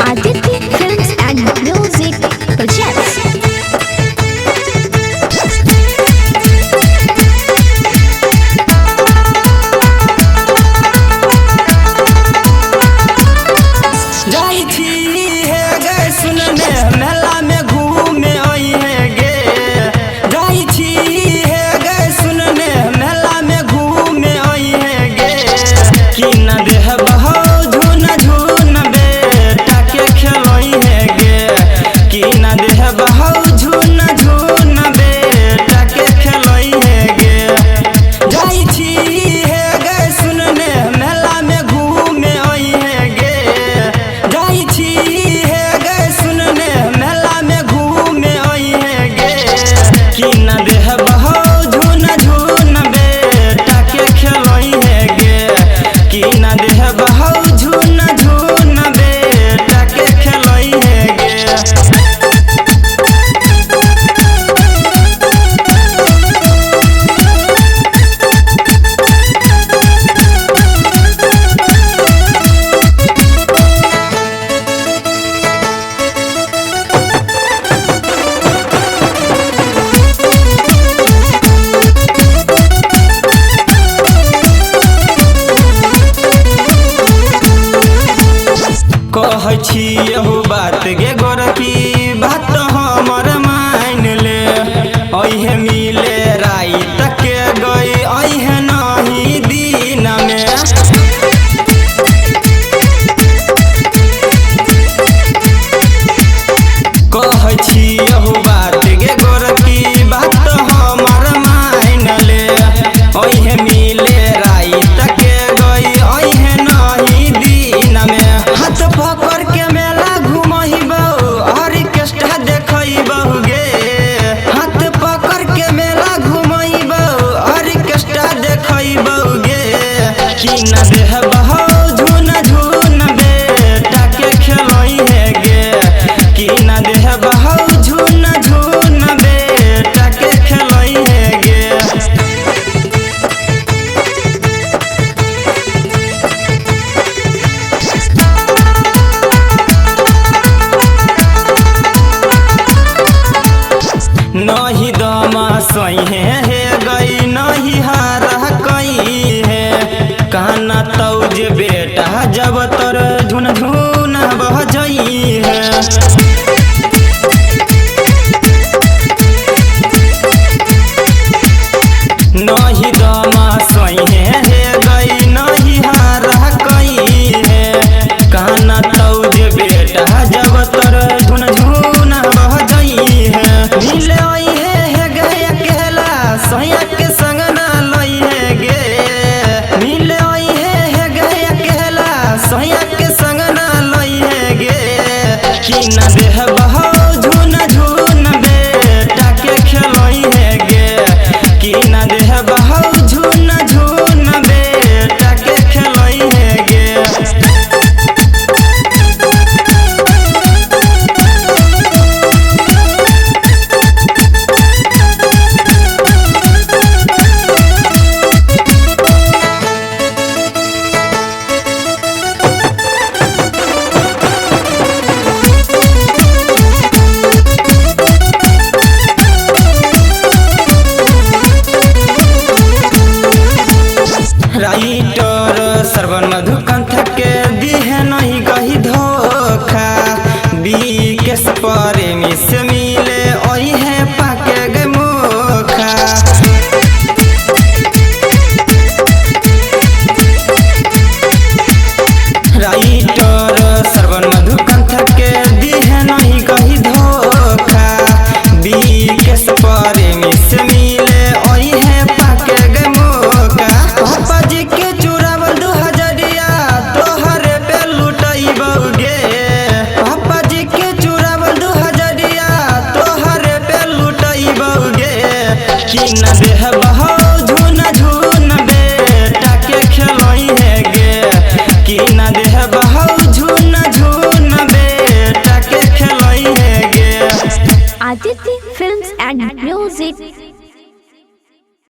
Aditya Films and Music Projects. जाइ छी हे गे सुनने मेला में घूमे आई हे गे। जाइ छी हे गे सुनने मेला में घूमे आई हे गे। कि न देह बहो झून झून बेटा के खेलई हे गे। कि न देह बहो झून झून बेटा के खेलई हे गे। जाइ छी हे गे सुनने मेला में घूमे आई हे गे। जाइ छी हे गे सुनने मेला में घूमे आई हे गे। कि न देह बहो झून झून बेटा के खेलई हे गे। कि न देह बहो झून झून बेटा के खेलई हे गे। कहै छी एहू बात गे गोरकी बात हमर मान ले। अइहे मिले रात के गई अइहे नहीं दिन में। कहै छी एहू बात गे गोरकी बात हमर मान ले। अइहे मिले रात के गई अइहे नहीं दिन में। हाथ पकड़ के मेला घुमहिबौ ऑर्केस्ट्रा देखइबौ गे। हाथ पकड़ के मेला घुमहिबौ ऑर्केस्ट्रा देखइबौ गे। कि न देह बहो झून झून बेटा के खेलई हे गे। कि न देह बहो झून झून बेटा के खेलई हे गे। नहीं दमा सही हे गई नहीं हारा कई है। कहना तौज बेटा जब तर झुन झुन बह जई है। नहीं दमा सही हे गई नहीं हारा कई है। कहना तौज बेटा जब तर झुन झुन बह जई है। मिले आई हे गे अकेला सैया के संग ना लई हे गे। मिले आई हे गे अकेला सैया के संग ना लई हे गे। कि न देह बहो झून झून बेटा के खेलई हे गे। कि न देह बहो झून झून बेटा के खेलई हे गे। राइटर श्रवण मधुकंथ के दिहे नहीं कही धोखा। बीकेश प्रेमी से मिले ओहे पाके गे मोखा। राइटर श्रवण मधुकंथ के दिहे नहीं कही धोखा। बीकेश प्रेमी से मिले ओहे पाके गे मोखा। पापा जी के चुरावल 2000 तोहरे पे लुटैबौ गे। पापा जी के चुरावल 2000 तोहरे पे लुटैबौ गे। कि न